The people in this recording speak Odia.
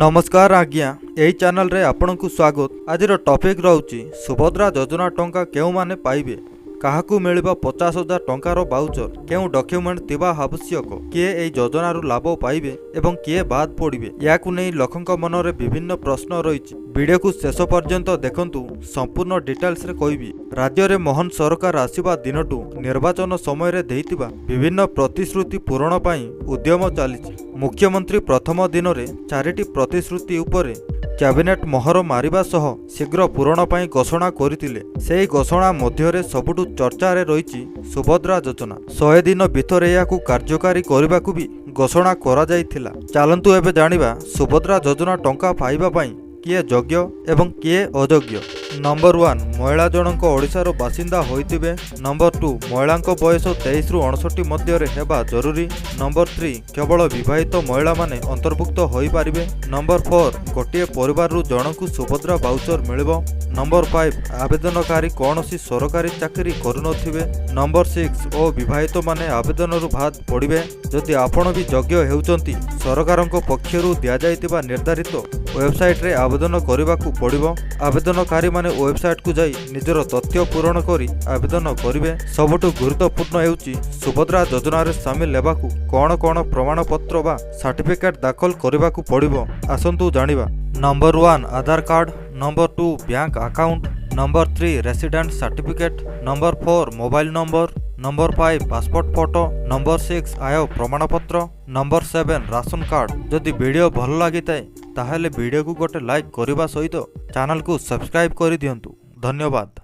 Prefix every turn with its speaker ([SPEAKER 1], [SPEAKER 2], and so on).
[SPEAKER 1] ନମସ୍କାର ଆଜ୍ଞା, ଏହି ଚ୍ୟାନେଲରେ ଆପଣଙ୍କୁ ସ୍ୱାଗତ। ଆଜିର ଟପିକ୍ ରହୁଛି, ସୁଭଦ୍ରା ଯୋଜନା ଟଙ୍କା କେଉଁମାନେ ପାଇବେ? କାହାକୁ ମିଳିବ 50,000 ଟଙ୍କାର ବାଉଚର? କେଉଁ ଡକ୍ୟୁମେଣ୍ଟ ଥିବା ଆବଶ୍ୟକ? କିଏ ଏହି ଯୋଜନାରୁ ଲାଭ ପାଇବେ ଏବଂ କିଏ ବାଦ୍ ପଡ଼ିବେ? ଏହାକୁ ନେଇ ଲୋକଙ୍କ ମନରେ ବିଭିନ୍ନ ପ୍ରଶ୍ନ ରହିଛି। ଭିଡ଼ିଓକୁ ଶେଷ ପର୍ଯ୍ୟନ୍ତ ଦେଖନ୍ତୁ, ସମ୍ପୂର୍ଣ୍ଣ ଡିଟେଲ୍ସରେ କହିବି। ରାଜ୍ୟରେ ମୋହନ ସରକାର ଆସିବା ଦିନଠୁ ନିର୍ବାଚନ ସମୟରେ ଦେଇଥିବା ବିଭିନ୍ନ ପ୍ରତିଶ୍ରୁତି ପୂରଣ ପାଇଁ ଉଦ୍ୟମ ଚାଲିଛି। ମୁଖ୍ୟମନ୍ତ୍ରୀ ପ୍ରଥମ ଦିନରେ ଚାରିଟି ପ୍ରତିଶ୍ରୁତି ଉପରେ କ୍ୟାବିନେଟ୍ ମୋହର ମାରିବା ସହ ଶୀଘ୍ର ପୂରଣ ପାଇଁ ଘୋଷଣା କରିଥିଲେ। ସେହି ଘୋଷଣା ମଧ୍ୟରେ ସବୁଠୁ ଚର୍ଚ୍ଚାରେ ରହିଛି ସୁଭଦ୍ରା ଯୋଜନା। 100 ଦିନ ଭିତରେ ଏହାକୁ କାର୍ଯ୍ୟକାରୀ କରିବାକୁ ବି ଘୋଷଣା କରାଯାଇଥିଲା। ଚାଲନ୍ତୁ ଏବେ ଜାଣିବା, ସୁଭଦ୍ରା ଯୋଜନା ଟଙ୍କା ପାଇବା ପାଇଁ କିଏ ଯୋଗ୍ୟ ଏବଂ କିଏ ଅଯୋଗ୍ୟ। ନମ୍ବର 1, ମହିଳା ଜଣଙ୍କ ଓଡ଼ିଶାର ବାସିନ୍ଦା ହୋଇଥିବେ। ନମ୍ବର 2, ମହିଳାଙ୍କ ବୟସ 23ରୁ 59 ମଧ୍ୟରେ ହେବା ଜରୁରୀ। ନମ୍ବର 3, କେବଳ ବିବାହିତ ମହିଳାମାନେ ଅନ୍ତର୍ଭୁକ୍ତ ହୋଇପାରିବେ। ନମ୍ବର 4, ଗୋଟିଏ ପରିବାରରୁ ଜଣଙ୍କୁ ସୁଭଦ୍ରା ବାଉଚର ମିଳିବ। ନମ୍ବର 5, ଆବେଦନକାରୀ କୌଣସି ସରକାରୀ ଚାକିରି କରୁନଥିବେ। ନମ୍ବର 6, ଅବିବାହିତମାନେ ଆବେଦନରୁ ବାଦ୍ ପଡ଼ିବେ। ଯଦି ଆପଣ ବି ଯୋଗ୍ୟ ହେଉଛନ୍ତି, ସରକାରଙ୍କ ପକ୍ଷରୁ ଦିଆଯାଇଥିବା ନିର୍ଦ୍ଧାରିତ ୱେବସାଇଟ୍ରେ ଆବେଦନ କରିବାକୁ ପଡ଼ିବ। ଆବେଦନକାରୀମାନେ ୱେବସାଇଟ୍କୁ ଯାଇ ନିଜର ତଥ୍ୟ ପୂରଣ କରି ଆବେଦନ କରିବେ। ସବୁଠୁ ଗୁରୁତ୍ୱପୂର୍ଣ୍ଣ ହେଉଛି, ସୁଭଦ୍ରା ଯୋଜନାରେ ସାମିଲ ହେବାକୁ କ'ଣ କ'ଣ ପ୍ରମାଣପତ୍ର ବା ସାର୍ଟିଫିକେଟ୍ ଦାଖଲ କରିବାକୁ ପଡ଼ିବ? ଆସନ୍ତୁ ଜାଣିବା। ନମ୍ବର 1, ଆଧାର card. Number 2, bank account. Number 3, resident certificate. Number 4, mobile number. Number 5, passport photo. Number 6, ଆୟ ପ୍ରମାଣପତ୍ର। Number 7, ration card. ଯଦି ଭିଡ଼ିଓ ଭଲ ଲାଗିଥାଏ, ତାହେଲେ ଭିଡ଼ିଓକୁ ଗୋଟେ ଲାଇକ୍ କରିବା ସହିତ ଚ୍ୟାନେଲକୁ ସବସ୍କ୍ରାଇବ୍ କରିଦିଅନ୍ତୁ। ଧନ୍ୟବାଦ।